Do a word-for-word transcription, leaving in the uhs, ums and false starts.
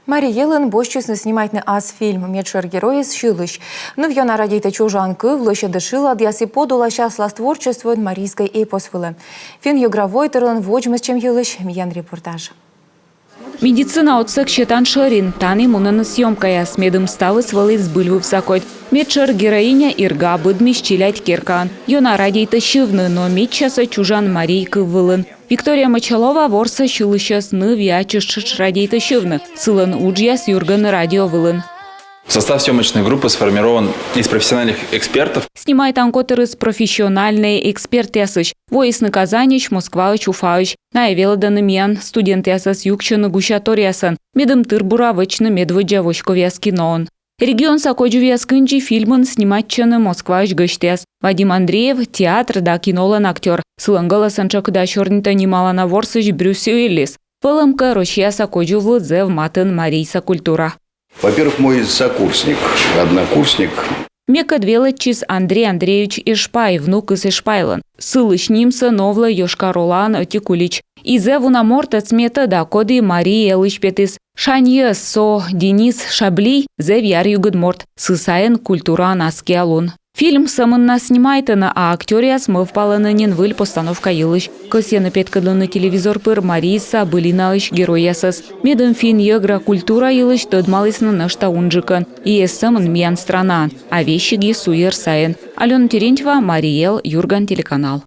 Марий Элын босьтчисны снимайтны ас фильм. Медшӧр геройыс сьылысь. Ныв ёна радейтӧ чужан кыв, лӧсьӧдӧ шыладъяс и подуласяс аслас творчествоӧн марийскӧй эпос вылӧ. Финн-йӧгра войтырлӧн водзмӧстчӧм йылысь миян репортаж. Медицина отсӧг сетан шӧрин. Тані мунӧны съёмкаяс, медым ставыс вӧлі збыльвывса кодь. Медшӧр героиня Ирга быдмис челядь керкаын. Ёна радейтӧ сьывны, но миччасӧ чужан марий кыв вылын. Виктория Мочалова ворсӧ сьылысьӧс ныв и ачыс тшӧтш радейтӧ сьывны. Сылӧн уджъяс юргӧны радио вылын. Состав съемочной группы сформирован из профессиональных экспертов. Снимайтан котырыс профессиональнӧй экспертъясысь. Воисны Казаньысь, Москваысь, Уфаысь. Найӧ велӧдӧны миян студентъясӧс, юксьӧны гусяторъясӧн, медым тыр-бура вӧчны медводдза воськовъяс киноын. Регионса кодзувъяс кындзи фильмын снимайтчӧны Москваысь гӧсьтъяс. Вадим Андреев — театр да кинолӧн актёр. Сылӧн гӧлӧсӧн тшӧкыда сёрнитӧ нималана ворсысь Брюс Уиллис. Вӧлӧмкӧ, Россияса кодзувлы зэв матын марийса культура. Во-первых, мой сокурсник, однокурсник. Мекӧд велӧдчис Андрей Андреевич Эшпай, внукыс Эшпайлӧн. Сылысь нимсӧ новлӧ Йошкар-Олаын ӧти кулич. И зэв уна мортӧс ме тӧда, коді Марий Элысь петіс. Шань йӧз со, Денис Шаблий, зэв яръюгыд морт. Сы сайын культураын аскиа лун. Фильм сӧмын на снимайтӧны, а актёръяс мӧвпалӧны нин выль постановка йылысь. Кӧсйӧны петкӧдлыны телевизор пыр Марийса былинаысь геройясӧс. Медым финн-йӧгра культура йылысь тӧдмалісны нӧшта унджыкӧн. И эз сӧмын миян странаын, а весиг и суйӧр сайын. Алёна Терентьева, Марий Эл, Юрган телеканал.